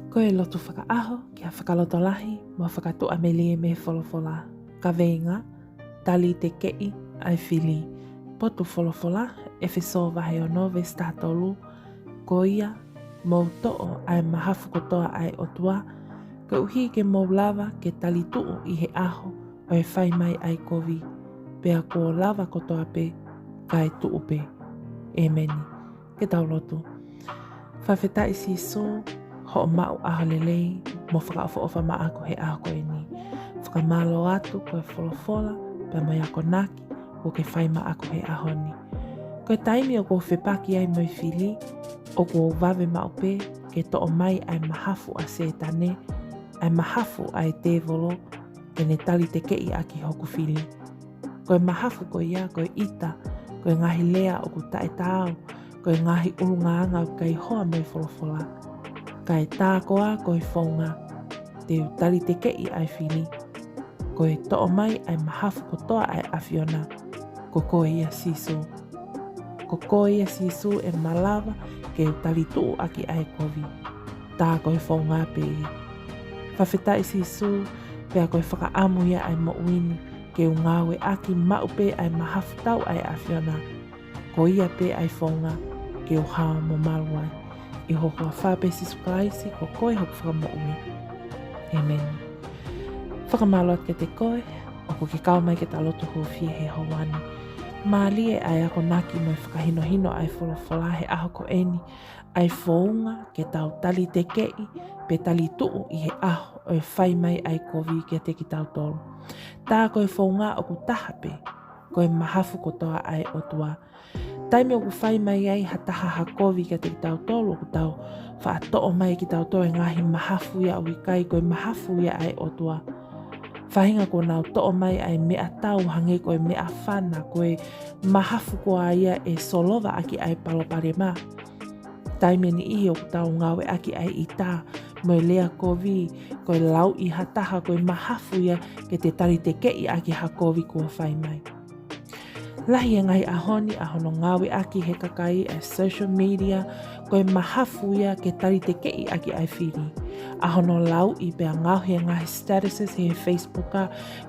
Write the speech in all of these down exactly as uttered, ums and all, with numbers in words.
Ko e lotu fakaʻaho ki ha fakalotolahi mo fakatuʻamelie mei he folofola. Kaveinga: Talitekeʻi ʻa e fili. Potu folofola: ʻEfesō vahe ono veesi taha tolu. Ko ia, mou toʻo ʻa e mahafu kotoa ʻa e ʻOtua, koeʻuhi ke mou lava ke talituʻu ʻi he ʻaho ʻo e fai mai ʻa e kovi, pea kuo lava kotoa pē, kae tuʻu pē. ʻEmeni. Ke tau lotu. Fakafetaʻi Sīsū, hoʻo maʻu ʻaho lelei mo fakaʻofoʻofa maʻaku he ʻaho ko eni. Fakamālō atu ko e folofola pea mo e akonaki kuo ke fai maʻaku he ʻaho ni. Ko e taimi ʻoku ou fepaki ai mo e fili, ʻoku ou vave maʻu pē ke toʻo mai ʻa e mahafu ʻa Sētane, ʻa e mahafu ʻa e tēvolo, ke ne talitekeʻi ʻaki hoku fili. Ko e mahafu ko ia, ko e ʻita, ko e ngaahi lea ʻoku taʻetaau, ko e ngaahi ʻulungaanga ʻoku ʻikai hoa mo e folofola. Kae tā koā ko e founga te u talitekeʻi ʻa e fili, ko e toʻo mai ʻa e mahafu kotoa ʻa e ʻAfiona, ko koe ia Sīsū. Ko koe ia Sīsū ʻe malava ke u talituʻu ʻaki ʻa e kovi. Tā ko e founga pē ia. Fakafetaʻi Sīsū, pea ko e fakaʻamu ia ʻa e moʻui ni, ke u ngāueʻaki maʻu pē ʻa e mahafu tau ʻa e ʻAfiona. Ko ia pē ʻa e founga ke u hao mo malu ai. ʻI ho huafa pē Sīsū Kalaisi, ko koe hoku Fakamoʻui. ʻEmeni. Fakamālō atu kiate koe ʻoku ke kau mai ke ta lotu hūfia he houa ni. Mālie ʻa e akonaki mo e fakahinohino ʻa e folofola he ʻaho ko eni, ʻa e founga ke tau talitekeʻi pe talituʻu ʻi he ʻaho ʻo e fai mai ʻa e kovi kiate kitautolu. Tā ko e founga ʻoku taha pē, ko e mahafu kotoa ʻa e ʻOtua. Taimi ʻoku fai mai ai ha taha ha kovi kiate kitautolu, ʻoku tau faʻa toʻo mai kitautolu e ngaahi mahafu ia ʻoku ʻikai ko e mahafu ia ʻa e ʻOtua. Faʻahinga kuo nau toʻo mai ʻa e meʻatau, hangē ko e meʻafana, ko e mahafu ko ia ʻe solova ʻaki ʻa e palopalema. Taimi ʻe niʻihi ʻoku tau ngāueʻaki ʻa e ʻita mo e lea kovi, ko e lauʻi ha taha, ko e mahafu ia ke te talitekeʻi ʻaki ha kovi kuo fai mai. Lahi e ngaahi ʻaho ni ʻa hono ngāueʻaki he kakai ʻa e social media ko e mahafu ia ke talitekeʻi ʻaki ʻa e fili. ʻA hono lauʻi pea ngaohi e ngaahi statuses he Facebook,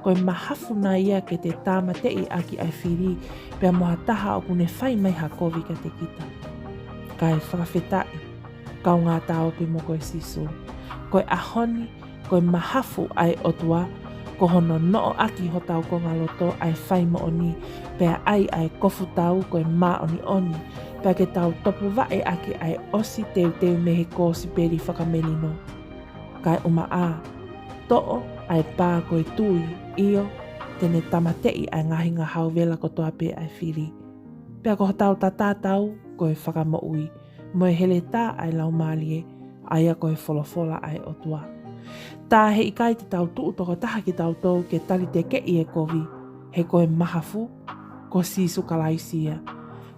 ko e mahafu nai ia ke te tāmateʻi ʻaki ʻa e fili pea mo ha taha ʻoku ne fai mai ha kovi kiate kita. Kae fakafetaʻi, kaungā taope mo koe Sīsū. Ko e ʻaho ni, ko e mahafu ʻa e ʻOtua, ko hono noʻoʻaki hotau kongaloto ʻa e fai moʻoni, pea ʻai ʻa e kofu tau ko e māʻoniʻoni, pea ke tau topuvaʻe ʻaki ʻa e ʻosi teuteu mei he kosipeli fakamelino. Kae ʻumaʻā, toʻo ʻa e pā ko e tui, ʻio, te ne tāmateʻi ʻa e ngaahi ngahau vela kotoa pē ʻa e fili. Pea ko hotau tatatau ko e Fakamoʻui, mo e heletā ʻa e Laumālie, ʻa ia ko e folofola ʻa e ʻOtua. Tā he ʻikai te tau tuʻu tokotaha kitautolu ke talitekeʻi e kovi, he ko e mahafu, ko Sīsū Kalaisi ia.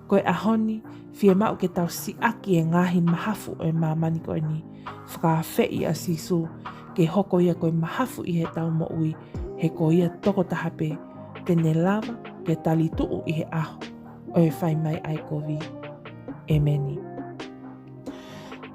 Ko e ʻaho ni, fiemaʻu ke tau siʻaki e ngaahi mahafu ʻo e māmani ko eni, fakaafeʻi ʻa Sīsū ke hoko ia ko e mahafu ʻi heʻetau moʻui, he ko ia tokotaha pē te ne lava ke talituʻu ʻi he ʻaho ʻo e fai mai ʻa e kovi. ʻEmeni.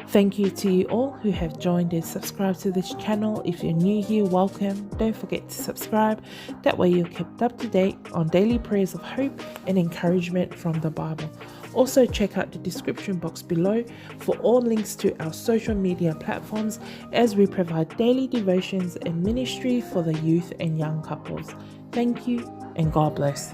Thank you to you all who have joined and subscribed to this channel. If you're new here, welcome. Don't forget to subscribe. That way you're kept up to date on daily prayers of hope and encouragement from the Bible. Also, check out the description box below for all links to our social media platforms as we provide daily devotions and ministry for the youth and young couples. Thank you and God bless.